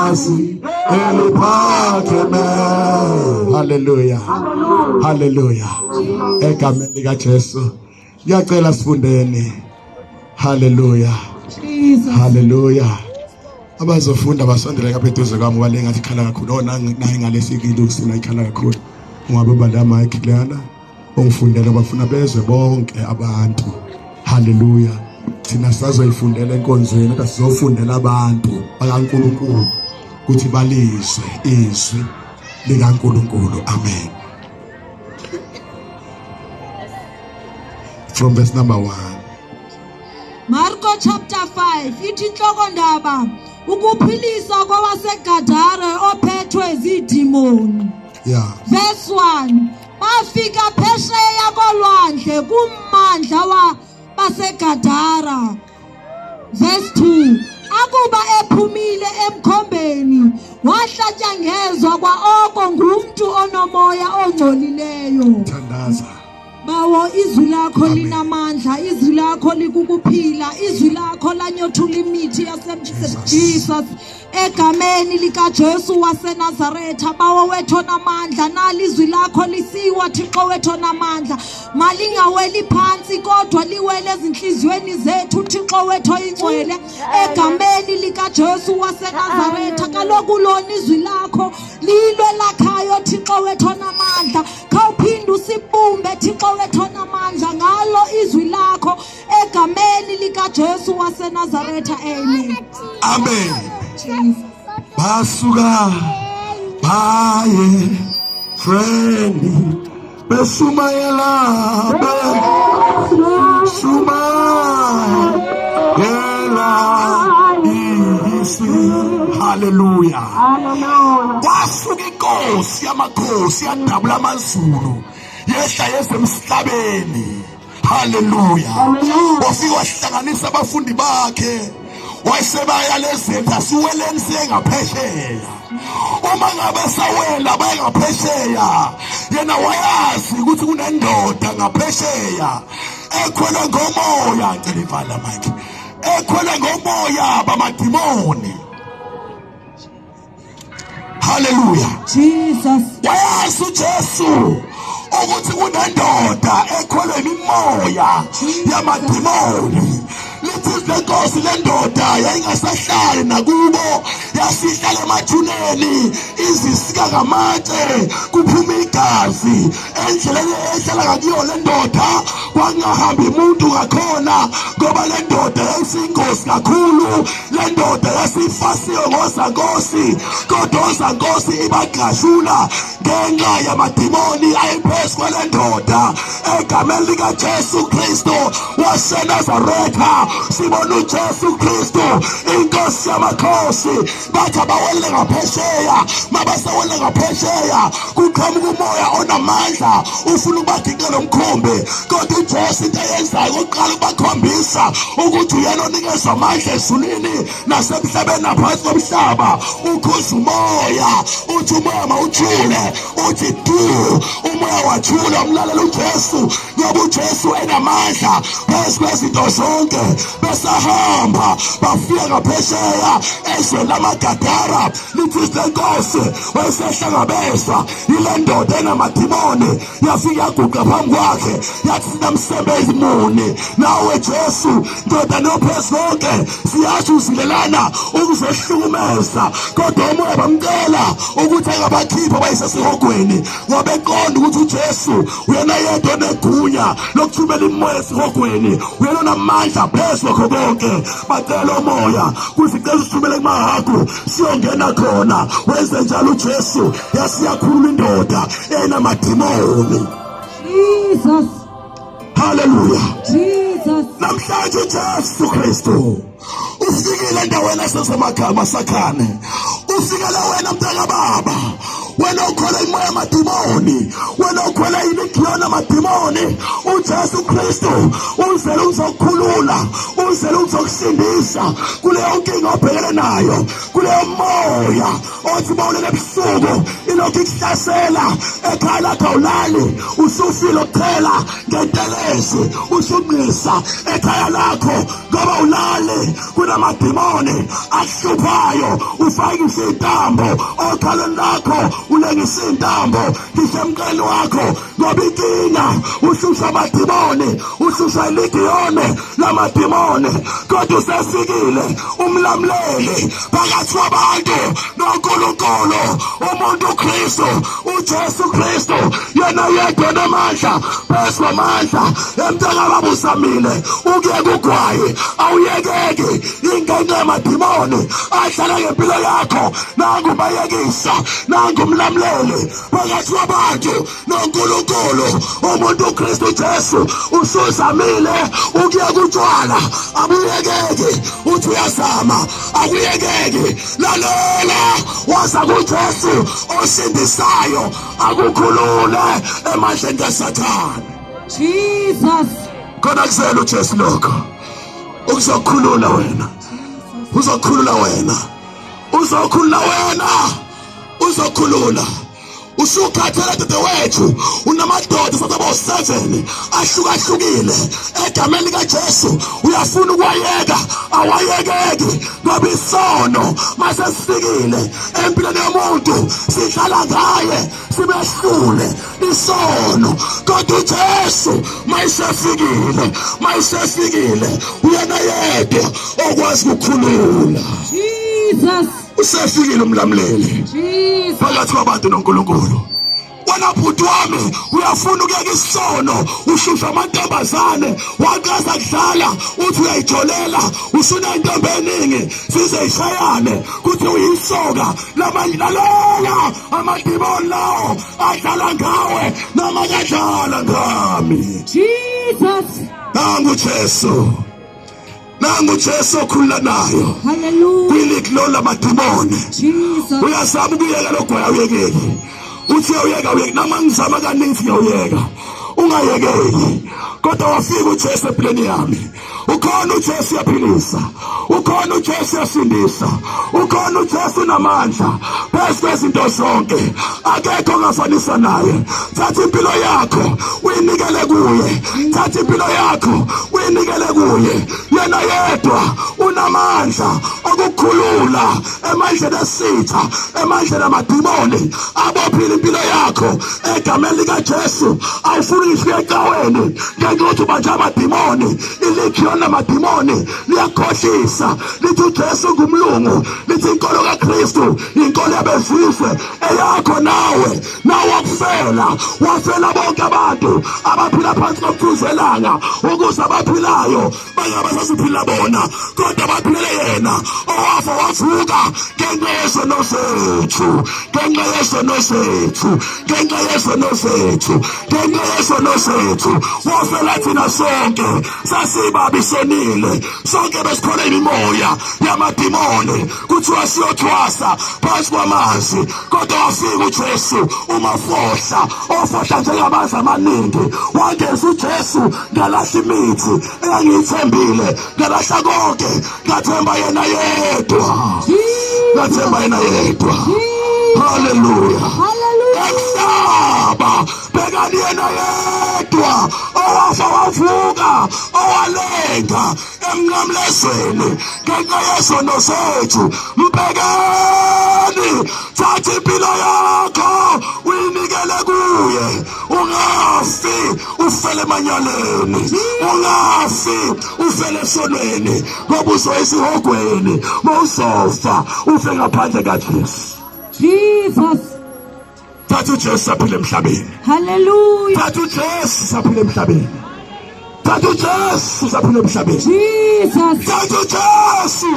Igazi eliphakeme. Haleluya, haleluya, egameni likaJesu ngiyacela sifundeni. Haleluya, haleluya. Abazofunda basondele kapha eduze kwami ngoba le ngathi ikhala kakhulu. Oh, nayi ngalesi sina ikhala kakhulu. Ungabe ubala mic leyana ungifundele, bafuna bezwe bonke abantu. Haleluya. Thina sazoyifundela enkonzweni, kodwa sizofundela abantu bakaNkulunkulu ukuthi balizwe izwi likaNkulunkulu. Amen. From verse number 1. Marko chapter 5 ithi inhlokondaba ukuphilisa kwawaseGadare ophethwe ziidimoni. Verse 1 bafika phesheya kolwandle kummandla wa baseGadara. Verse 2 akuba ephumile emkhombeni wahlatyangezwa kwaoko ngumntu onomoya ongcolileyo. Thandaza. Bawo, izwi lakho linamandla, izwi lakho likukuphila, izwi lakho lanyothula imithi yaseJesus. Egameni likaJesu waseNazaretha, Bawo wethu onamandla, nali izwi lakho lisiwa, Thixo wethu onamandla, malingaweli phansi kodwa liwele ezinhliziyweni zethu, Thixo wethu oyingcwele, egameni likaJesu waseNazaretha. Kaloku lona izwi lakho lilwe lakhayo, Thixo wethu onamandla. Khawuphinde usibumbe, Thixo wethu onamandla, ngalo izwi lakho, egameni likaJesu waseNazaretha. Amen. Amen. Basuka baye friend beshumayela, beshumayela izwi. Haleluya. Kwasuka inkosi yamakhosi yadabula amazulu, yehla yeza emhlabeni. Haleluya. Wafika wahlanganisa abafundi bakhe, wayesebayalezela, siweleni siye ngaphesheya. Uma ngabe sawela baye ngaphesheya, yena wayazi ukuthi kunendoda ngaphesheya ekhwele ngomoya. Ngicela ivala mike. Ekhwele ngomoya bamadimoni. Haleluya. Jesus. Wayazi uJesu ukuthi kunendoda ekhwelwe imimoya yamadimoni. Lithi lenkosi, lendoda yayingasahlali nakubo, yasihlala emathuneni, izisika ngamatshe kuphuma igazi. Endleleni ehlala ngakuyo le ndoda kwangahambi umuntu ngakhona, ngoba le ndoda yayisiyingozi kakhulu. Le ndoda yasifasiwe ngozankosi, kodwa ozankosi ibagqashula ngenxa yamadimoni ayephezu kwale ndoda. Egameni likaJesu Kristu waseNazaretha sibona uJesu Kristu inkosi yamakhosi. Bathi abawele ngaphesheya, mabasewele ngaphesheya kuqhamuka umoya onamandla ufuna ukubaginqela umkhumbi, kodwa uJesu into ayenzayo kokuqala ukubakhombisa ukuthi uyena onikezwa amandla ezulwini nasemhlabeni naphansi komhlaba. Ukhuza umoya, uthi umoya mawuthule, uthi du, umoya wathula, umlalela uJesu, ngoba uJesu enamandla phezu kwezinto zonke. Besahamba bafika ngaphesheya ezweni lamaGadara. Lithi lenkosi wayesehlangabezwa yile ndoda enamadimoni, yafika yaguqa phambi kwakhe, yathi sinamsebenzi muni nawe Jesu, ndoda nophezu konke? Siyasho uzilelana ukuzohlukumeza. Kodwa umoya bamcela ukuthi angabakhipha bayisesihogweni, ngoba eqonda ukuthi uJesu uyena yedwa onegunya lokuthumela imimoya esihogweni, uyena onamandla phezu kwakho konke. Bacela umoya kuthi cela usithumele kumahagu siyongena khona. Wenze njalo uJesu, yasiyakhuluma indoda enamadimoni. Jesus. Haleluya. Jesus. Namhlanje uJesu Kristu ufikile endaweni esesemakhaya sakhane. Ufikele wena mntaka baba, wena ukhwela imoya yamadimoni, wena ukhwela iligiyona amadimoni. UJesu Kristu uzele uzokukhulula, uzele uzokusindisa kuleyo nkinga obhekene nayo. Kuleyo moya othi bawulele ebusuku ilokhu ikuhlasela ekhaya lakho, awulali, usufile ukuchela ngentelezi, usungqisa ekhaya lakho ngoba ulali kunamadimoni akuhluphayo. Ufakise intambo okhalweni lakho, ulengise intambo ngisho emqeni wakho, ngoba inkinga ushusha amadimoni, ushusha iligiyone lamadimoni. Kodwa usefikile umlamuleli phakathi kwabantu noNkulunkulu, umuntu uKristu, uJesu Kristu, yena yedwa namandla phezu kwamandla. Emntakababa usamile ukuyeka ugwayi, awuyekeki ingenxa yamadimoni adlala ngempilo yakho. Nangu bayekisa, nangu umlamuleli phakathi kwabantu noNkulunkulu, umuntu uKristu Jesu. Usuzamile ukuyeka utshwala, abuyekeki, uthi uyazama, akuyekeki. Lalela, waza kuJesu osindisayo, akukhulule emandleni kaSathane. Jesus. Khona kuzela uJesu lokho ukuzokhulula wena, uzokhulula wena, uzokhulula wena, uzokhulula. Usukhathele dadewethu, unamadoda sathi 7 ahlukahlukile. Egameni likaJesu uyafuna ukwayeka, awayekeki, ngoba isono mase sifikile empilweni yomuntu sidlala ngaye, sibehlule isono. Kodwa uJesu mayisefikile, mayisefikile, uyena yedwa okwazi ukukhulula. Jesus. Usefikile umlamuleli phakathi kwabantu noNkulunkulu. Wena bhuti wami uyafuna ukuyeka isono, ushusha amantombazane, waqaza kudlala, uthi uyayijolela, usuna intombi eningi size ishayane kuthi uyisoka lamangilalela amadimoni lawo adlala ngawe noma kadlala ngami. Jesus. Nangu Jesu, nangu Jesu okhulula nayo. Hallelujah. Kwiliklo lamadimoni. Jesus. Uyazama ukuyeka lo gwaya, uyekeki, uthi uyeka, uyeka, noma ngizama kaningi ngiyawuyeka, ungayekeki. Kodwa wafika uJesu empilweni yami. Ukhona uJesu, uyaphilisa, ukhona uJesu, uyasindisa, ukhona uJesu unamandla phezu kwezinto zonke, akekho ongafanisa naye. Thatha impilo yakho uyinikele kuye, thatha impilo yakho uyinikele kuye. Yena yedwa unamandla okukhulula emandleni esitha, emandleni amadimoni abophile impilo yakho. Egameni likaJesu, awufuni ngisho ecaweni ngenxa yokuthi ubanje amadimoni. Ilegion lamadimoni liyakhohlisa, lithi uJesu ngumlungu, lithi inkolo kaKristu inkolo yabezizwe. Eyakho nawe, nawe wakufela, wafela bonke abantu abaphila phansi komthunzelanga, ukuze abaphilayo bangabe sasiphila bona, kodwa baphilele yena owafa wavuka ngenxa yezono zethu, ngenxa yezono zethu, ngenxa yezono zethu, ngenxa yezono zethu wafela thina sonke. Sasibabi, sonile sonke, besikhona imimoya yamadimoni, kuthiwa siyothwasa phansi kwamanzi. Kodwa wafika uJesu umafohla, ofohla njengamanzi amaningi, wangeza uJesu. Ngalahla imithi engangiyithembile, ngalahla konke, ngathemba yena yedwa, ngathemba yena yedwa. Haleluya, emhlaba bhekani yena yedwa owafa wavuka, owalenga emnqamlezweni ngenxa yezono zethu. Mbhekeni, thatha impilo yakho uyinikele kuye, ungafi ufele emanyaleni, ungafi ufele esonweni, ngoba uzoya esihogweni mawuzofa ufe ngaphandle kaJesu. Jesus. Thatha uJesu saphila emhlabeni. Hallelujah. Thatha uJesu saphila emhlabeni. Thatha uJesu saphila emhlabeni. Jesus. Thatha uJesu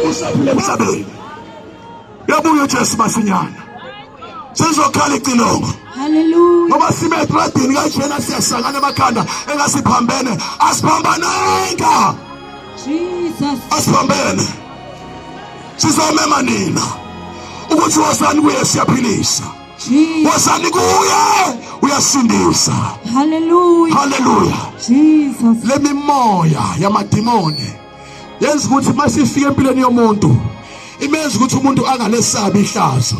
usaphila emhlabeni. Yabuya uJesu masinyana, sizokhala icilongo. Hallelujah. Ngoba sime etradini kanjena, siyasangana emakhanda engasiphambene, asiphambananga. Jesus. Asiphambene. Sizomema nina ukuthi wozani kuye, siyaphilisa. Jesus. Wozani kuye, uyasindisa. Hallelujah. Haleluya. Jesus. Lemimoya yamadimoni yenza ukuthi masifika empilweni yomuntu Imenza ukuthi umuntu angalesabi ihlazo.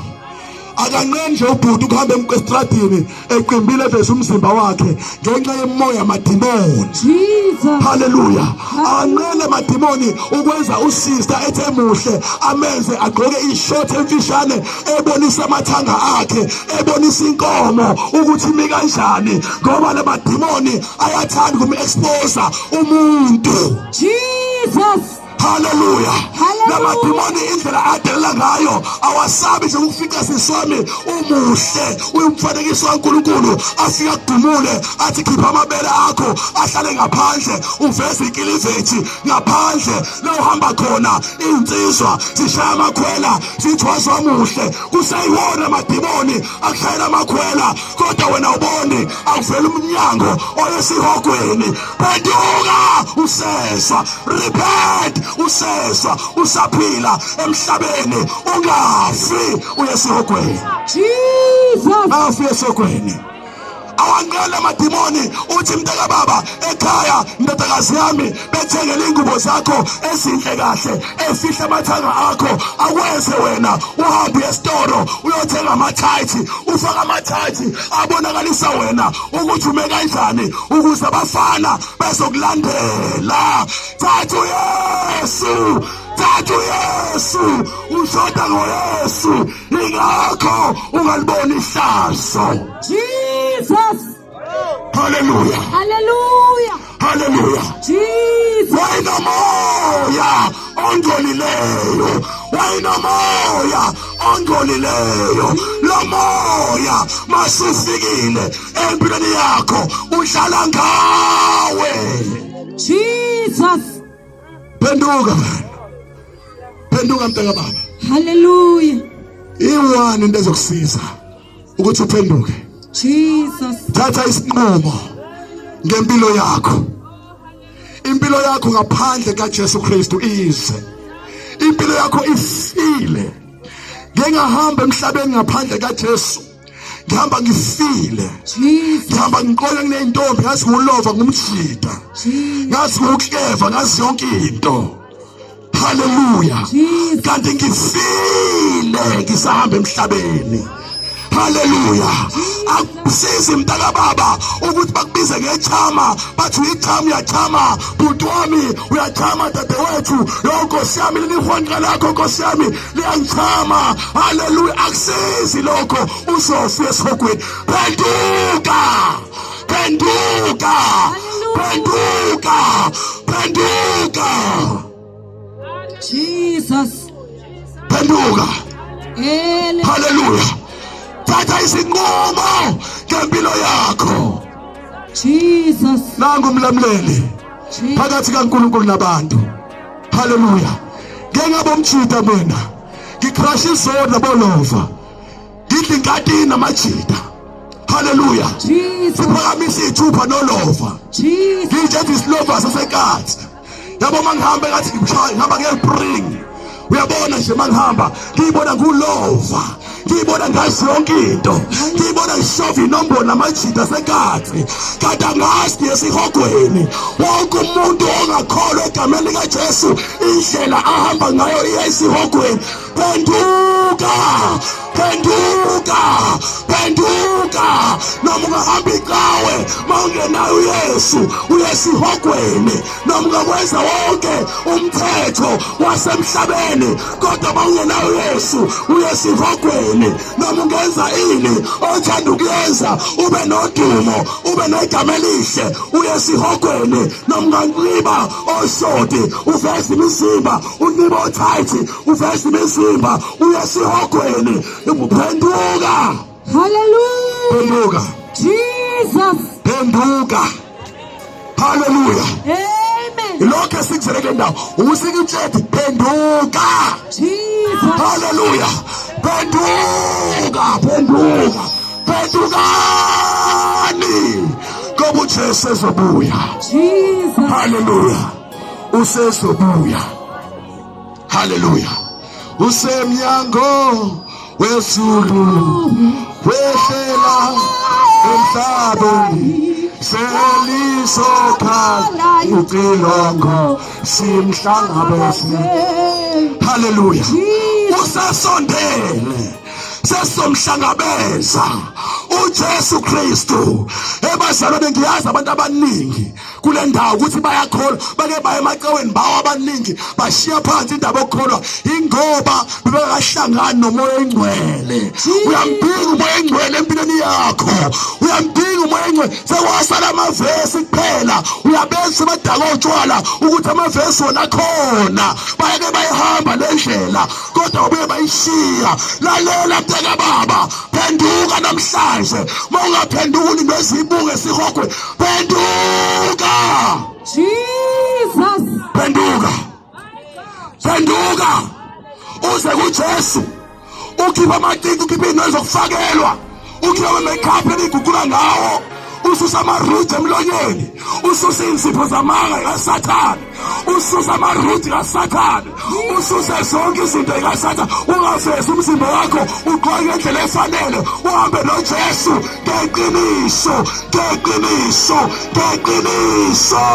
Akanqeni nje ubhuti ukuhamba estradini eqimbile eveza umzimba wakhe ngenxa yemoya madimoni. Jesus. Haleluya. Akanqene madimoni ukwenza usister ethe muhle amenze agqoke ishort emfishane ebonisa amathanga akhe ebonisa inkomo ukuthi imi kanjani ngoba la madimoni ayathanda ukum-expose umuntu. Jesus. Haleluya. Lamadimoni indlela adelela ngayo awasabi nje ukufica siswami umuhle uyumfanekiso kaNkuluNkulu afike akugumule athi khipha amabele akho ahlale ngaphandle uveze ikilivethi ngaphandle la uhamba khona insizwa zishaya amakhwela zithwaswa muhle kuseyiwona amadimoni akushayela amakhwela kodwa wena uboni akuvela umnyango oyesihogweni phenduka useswa repent useswa usaphila emhlabeni ungafi uyesihogweni Jesus afi esihogweni awangena amadimoni uthi mntaka baba ekhaya ndodakazi yami bethengele ingubo zakho ezinhle kahle efihla amathanga akho akwenze wena uhambe esitolo uyothenga amathayithi ufaka amathayithi abonakalisa wena ukuthi ume kanjani ukuze abafana bezokulandela. Thatha uYesu, thatha uYesu, ushoda ngoYesu, ingakho ungaliboni ihlazo. Jesus. Haleluya. Haleluya. Haleluya. Jesus. Wayenomoya ongcolileyo, wayenomoya ongcolileyo. Lo moya masufikile empilweni yakho udlala ngawe. Jesus. Phenduka wena. Phenduka mntaka baba. Hallelujah. Iwani into ezokusiza ukuthi uphenduke. Jesus. Thatha isinqumo ngempilo yakho. Impilo yakho ngaphandle kaJesu Kristu ize. Impilo yakho ifile. Ngengahamba emhlabeni ngaphandle kaJesu. Ngihamba ngifile. Ngihamba ngiqola ngineyintombi ngazi ngulova ngumjida. Ngazi ngukleva ngazi yonke into. Haleluya. Kanti ngifile ngisahamba emhlabeni. Haleluya. Akusizi mntaka baba ukuthi bakubize ngechama bathi uyichama uyachama bhuti wami uyachama dadewethu yo nkosi yami lihwanqa lakho nkosi yami liyangichama. Haleluya. Akusizi lokho uzofa esihogweni. Phenduka. Phenduka. Phenduka. Phenduka. Jesus. Phenduka. Haleluya. Thatha isinqumo ngempilo yakho. Jesus. Nangu umlamuleli phakathi kaNkulunkulu nabantu. Haleluya. Ngeke ngabe umjida mina. Ngicrush izona nabolova. Ngidla inkatini namajida. Haleluya. Siphakamisa ithupha nolova. Ngitshe isilova sasenkathi. Yabo mangihamba ngathi ngishaya ngihamba ngepring. Uyabona nje mangihamba ngiyibona ngulova. Ngiyibona ngazi yonke into. Ngiyibona ngishova inombolo namajida senkathi. Kanti angazi ngesihogweni. Wonke umuntu ongakholwa egameni likaJesu indlela ahamba ngayo iya esihogweni. Phenduka, phenduka, phenduka. Noma ungahamba icawe mawungenayo uYesu uyesihogweni. Noma ungakwenza wonke umthetho wasemhlabeni kodwa mawungenayo uYesu uyesihogweni. Noma ungenza ini othanda ukuyenza ube nodumo ube negama elihle uyesihogweni. Noma unganxiba oshoti uveze imizimba unxiba othayithi uveza imizimba uyesihogweni phenduka. Hallelujah. Phenduka. Jesus. Phenduka. Hallelujah. Amen. Lokho esikuzele kule ndawo usikutshela phenduka. Jesus. Hallelujah. Phenduka, phenduka. Phendukani. Ngoba uJesu ezobuya. Jesus. Hallelujah. Usezobuya. Haleluya. Usemnyango wezulu wehlela emhlabeni. Selisokhala ucilongo simhlangabeze. Haleluya. Usasondele. Sesomhlangabeza uJesu Kristu. Ebazalwane ngiyazi abantu abaningi kule ndawo ukuthi bayakholwa, bake baye emacaweni bawo abaningi bashiya phansi indaba yokukholwa ingoba bebekahlangani nomoya oyingcwele. Uyamdinga umoya oyingcwele empilweni yakho, uyamdinga umoya oyingcwele. Sewasala amavesi kuphela, uyabenza badaka otshwala ukuthi amavesi wona khona, bayeke bayihamba le ndlela kodwa babuye bayishiya. Lalela mntaka baba, phenduka namhlanje. Uma ungaphenduki ulindwe zibuke sihogwe. Phenduka. Jesus. Phenduka. Phenduka. Uze kuJesu. Ukhipha amacici, ukhipha izinto zokufakelwa. Ukhipha ama-makeup eniguqula ngawo. Ususa amarude emlonyeni. Ususa izinsipho zamanga kaSathane. Ususa amarude kaSathane. Ususe zonke izinto zikaSathane. Ungavezi umzimba wakho, ugqoke ngendlela efanele, uhambe noJesu ngeqiniso, ngeqiniso, ngeqiniso.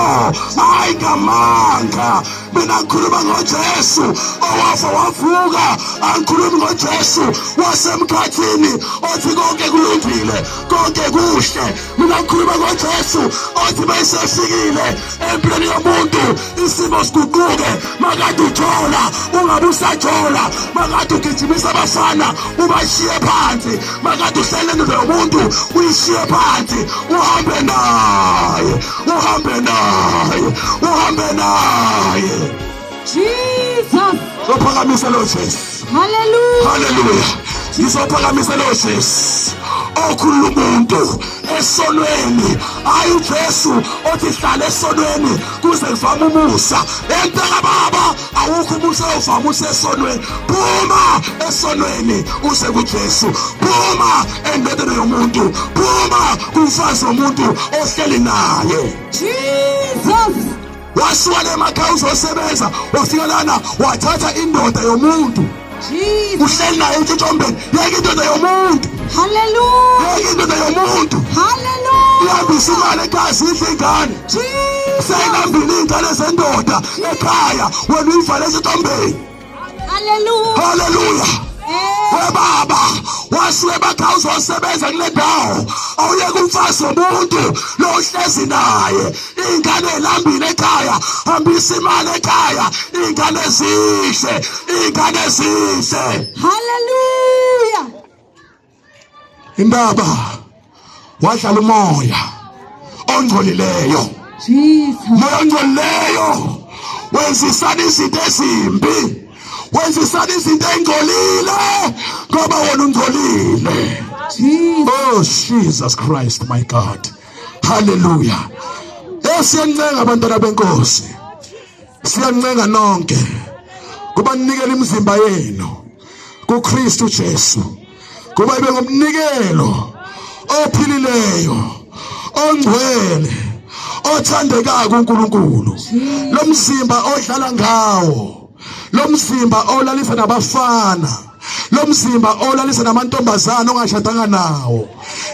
Hayi ngamanga. Mina ngikhuluma ngoJesu owafa wavuka, angikhulumi ngoJesu wasemkhathini othi konke kulungile, konke kuhle. Mina ngikhuluma ngoJesu othi mayisefikile empilweni yomuntu isimo siguquke. Makade uthola ungabe usajola, makade ugijimisa abafana ubashiye phansi, makade uhlele nendoda yomuntu uyishiye phansi, uhambe naye, uhambe naye, uhambe naye. Jesus. Sophakamisa lo Jesu. Hallelujah. Hallelujah. Ngizophakamisa lo Jesu okhulula umuntu esonweni. Hayi uJesu othi hlala esonweni kuze kuvame umusa. Entaka baba, awukho umusa ovama usesonweni. Phuma esonweni uze kuJesu. Phuma endodeni yomuntu. Phuma kumfazi womuntu ohleli naye. Jesus. Wasuka le emakhaya uzosebenza, wafika lana wathatha indoda yomuntu. Jesus. Uhleli naye entshontshombeni, yeke indoda yomuntu. Hallelujah. Yeke indoda yomuntu. Hallelujah. Ihambisa imali ekhaya, zidle ingane. Jesus. Seyilambile iy'ngane zendoda ekhaya, wena uyivale entshontshombeni. Hallelujah. Hallelujah. Webaba wasuke emakhaya uzosebenza kule ndawo, awuyeke umfazi womuntu lo ohlezi naye. Iy'ngane elambile ekhaya, hambisa imali ekhaya, iy'ngane zihle, iy'ngane zihle. Hallelujah. Indaba wadlala umoya ongcolileyo. Jesus. Moya ongcolileyo wenzisana izinto ezimbi, wenzisana izinto engcolile ngoba wona ungcolile. Jesus. Oh Jesus Christ my God. Hallelujah. Esiyancenga abantwana benkosi. Siyancenga nonke kuba ninikele imizimba yenu kuKristu Jesu, kuba ibe ngumnikelo ophilileyo, ongcwele, othandekayo kuNkulunkulu. Lo mzimba odlala ngawo, lo mzimba olalisa nabafana, lo mzimba olalisa namantombazana ongashadanga nawo.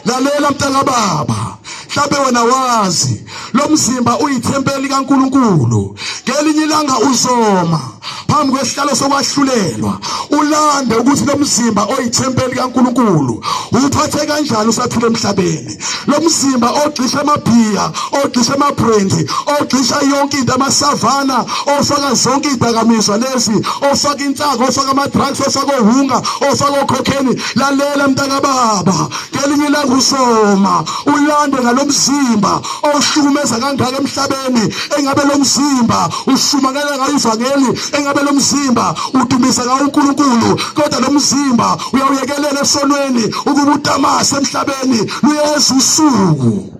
Lalela mntaka baba, mhlawumbe wena wazi lo mzimba uyithempeli kaNkulunkulu. Ngelinye ilanga uzoma phambi kwesihlalo sokwahlulelwa, ulande ukuthi lo mzimba oyithempeli kaNkulunkulu uphathe kanjani usaphila emhlabeni. Lo mzimba ogxisha amabhiya, ogxisha amabrendi, ogxisha yonke into, amasavana, ofaka zonke izidakamizwa lezi, ofaka insangu, ofaka ama-drugs, ofaka ohunga, ofaka okhokheni. Lalela mntaka baba, ngelinye ilanga usoma ulande ngalomzimba owuhlukumeza kangaka emhlabeni. Engabe lo mzimba ushumakela ngayo ivangeli, engabe lo mzimba udumisa ngawo uNkulunkulu, kodwa lo mzimba uyawuyekelela esonweni ukuba utamase emhlabeni. Luyeza usuku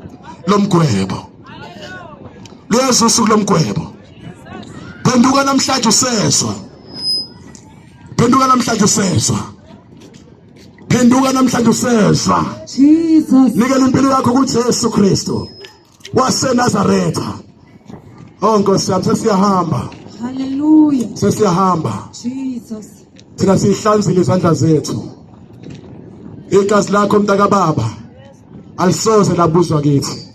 lomgwebo, luyeza usuku lomgwebo. Phenduka namhlanje usezwa, phenduka namhlanje usezwa, phenduka namhlanje usezwa. Jesus. Nikela impilo yakho kuJesu Kristu waseNazaretha. Oh Nkosi yami, sesiyahamba. Hallelujah. Sesiyahamba. Jesus. Thina sihlanzile izandla zethu. Igazi lakho mntaka baba alisoze labuzwa kithi.